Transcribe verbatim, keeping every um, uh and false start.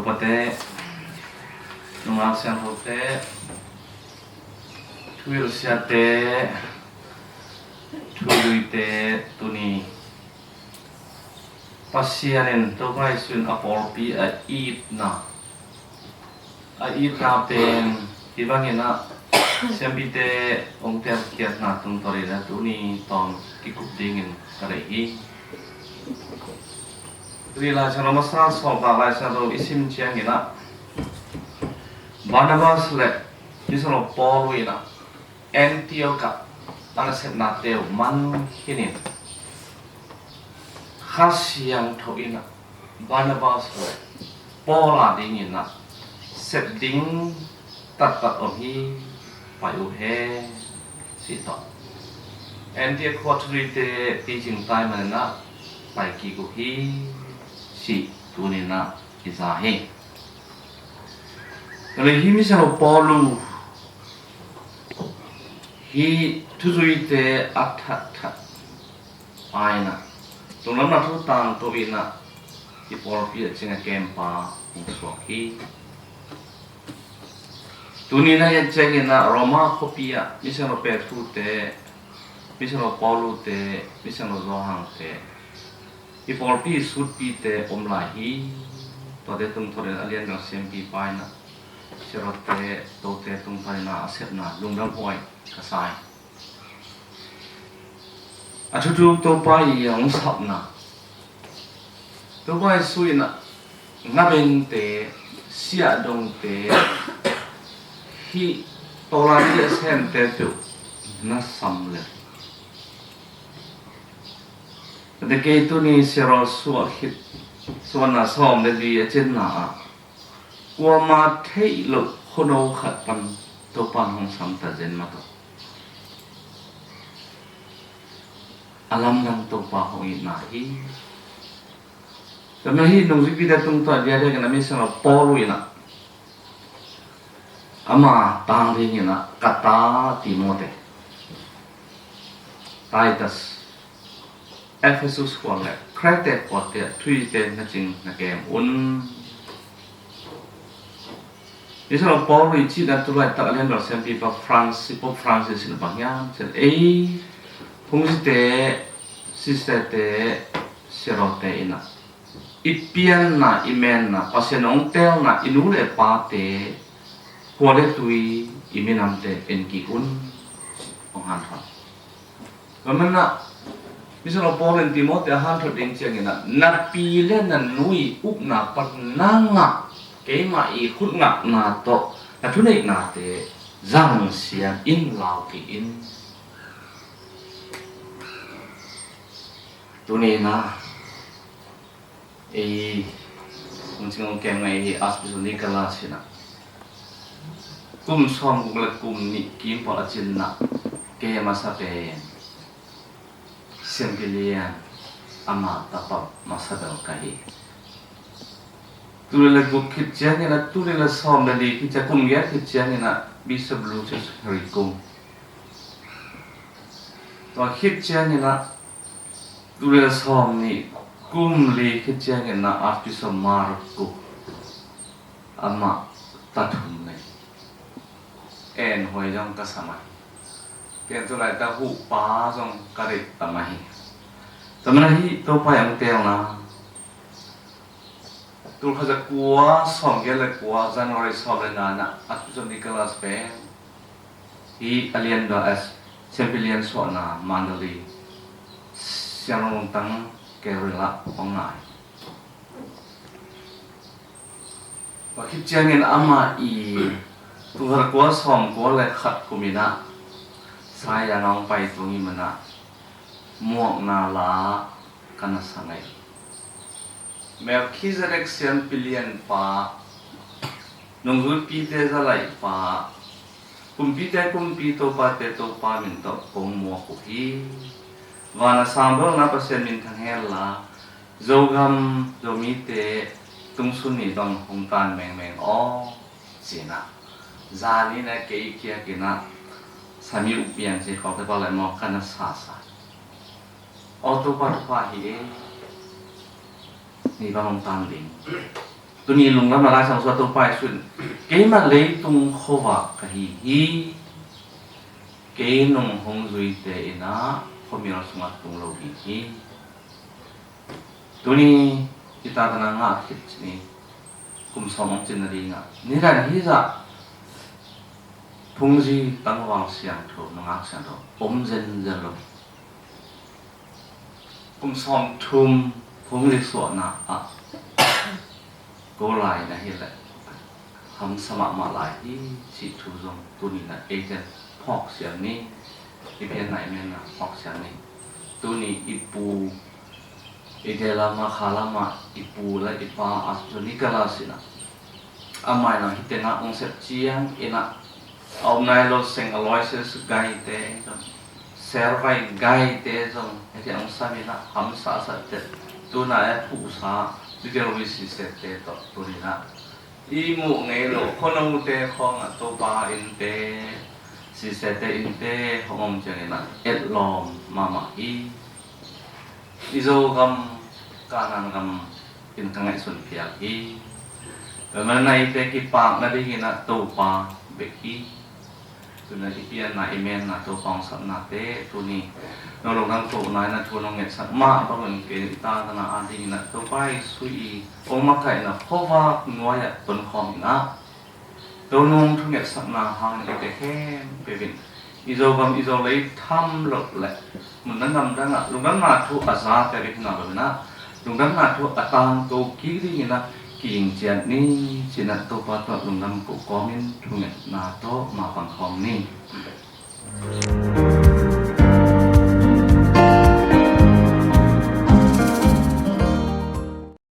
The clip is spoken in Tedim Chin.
Upate, nungak siangthote, thuhilhsiate, thuzuite, tuni Pasian in Topa Jesu in a pawlpi a itna, a itna pen hi bangin ah siampite hong telkhiatna tungtawn in ah tuni tawm kikup dingin ka deih hi. Tuni Lai Siangtho masa sawltak Lai Siangtho i sim ciangin ah Barnabas le Misiangtho Paul in ah Antioch ah a nasepnate uh man khinin Kha Siangtho in ah Barnabas le Paul a dingin ah sep ding taktak om hi, pai uh hen, cih tawh Antioch khua thuzuite picing tai manin ah pai kik uh hi, cih tuni in ah i za hi. Ka lei hi Misiangtho Paul uh hi thuzuite a thatthat a in ah tunglam na thu tangko in ah i pawlpi a cing a kempa hong suak hi. Tuni na et ciangin ah Roma khuapi ah Misiangtho Petru te, Misiangtho Paul te, Misiangtho Johan te, i pawlpi sutpite om lai hi. Tuate tungtawn in a lian bel siampipa in ah Herod te, Tote tungtawn in ah a sepna lungdam huai ka sa hi. A thuthu Topa i hong sapna, Topa Jesu in ah ngabengte, siahdongte, hih tawlangte a semte peuh na sam le. Ate kei tuni Herod suah khit, suahna sawm le li a cinna ah kuama theih loh khuano khat pan Topa in hong samta zen mah tawh a lamdang Topa hong itna hi. Tua manin hih nungzuipite tungtawn a diakdiakin a Misiangtho Paul in ah ama tang dingin ah ka ta Timote, Titus, Ephesus khua le Krete khuate ah thuzuite na cing na kem un. Misiangtho Paul i cihna tu laitak a lian bel siampipa Francis, Pope Francis in bang hiam cih leh ei phungzite, sisterte, siarote in ah i pianna, i menna, Pasian hong teelna, i nu le pate, khua le tui, i minamte en kik un, hong hanthot. Tua manin ah Misiangtho Paul in Timote a hanthot ding ciangin ah na pi le na nu i upna pan na ngah, keimah i khut ngakna tawh na thuneihnate zang siam in, lau kik in. Tuni in ah ei hong cing hong kem ngei hi Archbishop Nicholas in ah kum sawmguk le kum nih kim pawl a cinna kei a masa pen siampi lian, ama tapa masa bel ka hi. Tul le guk khit ciangin ah, tul le sawm le li khit ciang, kum giat khit ciangin ah Bishop Lucius Herikum. Tua khit ciangin ah tul le sawm nih, kum li khit ciangin ah Archbishop Marku, amah ta thum nei. En huai zong ka sa mah hi. Ken tu laitak huhpa zong ka deih ta mah hi. Tua manin hih Topa i hong teelna, tul khat za kua sawm giat le kua January sawm le nga in ah Archbishop Nicholas pen hih a lian bel as siampi lian suahna Mandalay Siangtho Lungtang Kerala hong ngah hi. Tua khit ciangin amah i tul khat za kua sawm kua le khat kum in ah Saigon ah hong pai tung ahih manin ah muakna la ka na sa ngei. Melchizedek siampi lianpa, nungzuipite zalaihpa, kumpite kumpi, topate Topa min tawh kong muak uh hi. Van a sangbolna Pasian minthang hen la, Zogam Zomite tungsun ni dong hong tan mengmeng aw, ci-in ah zan in ah kei kiangah Sami uh piang ci khawk te pah le maw ka na sasa. Aw Topa, Topa hi e. Ni bang hong tan ding. Tuni lungdamna Lai Siangtho sungah Topa Jesuh in, "Keimah leitung khuavak ka hi hi. Kei nong hong zuite in ah khuamial sungah tung lo ding hi." Tuni i takna ngah khit ni, kum sawm hong cin nadingah nidang hizah phungzi tangval siangtho, nungak siangtho om zenzen lo. Kum sawmthum phunglik suahna ah ko lai na hi leh hamsa mahmah lai hi cih thu zong tuni in ah eite phawk siang ni. I pianna i menna phawk siang ni. Tuni i pu, i de lama kha lama i pu le i pa a John Nicholas in ah, amah in ah hih tengah hong sep ciang in ah, a om nai lo Saint Aloysius gaite zong, Servai gaite zong hih tengah hong sam in ah hamsa a sa teh. Tuna e phuhsa Little Wee sisete tawh tuni in ah i muh ngei lo khuanote khawngah Topa innte, sisete innte hong om ciangin ah etlawm mahmah hi. I Zogam, Kanaan gam in ka ngaihsun phial hi. Tua manin ah eite kipak nadingin ah Topa bek hi. Tuna i pianna i menna Topa hong sapnate tuni no lungdam kohna in ah thu nong ngetsak mah bangin kei i takna adingin ah Topa Jesuh i hong makaihna khuavak nuai-ah tonkhawm in ah, Tonung thungetsakna hangin eite khempeuh in i Zogam i Zolei tham loh le mun dang gam dangah lungdamna thu a zate bek hi ngah lo in ah, lungdamna thu a tangko kik dingin ah kiging ciat ni. Ci-in ah Topa tawh lungdam ko kawmin thungetna tawh mapang khawm ni.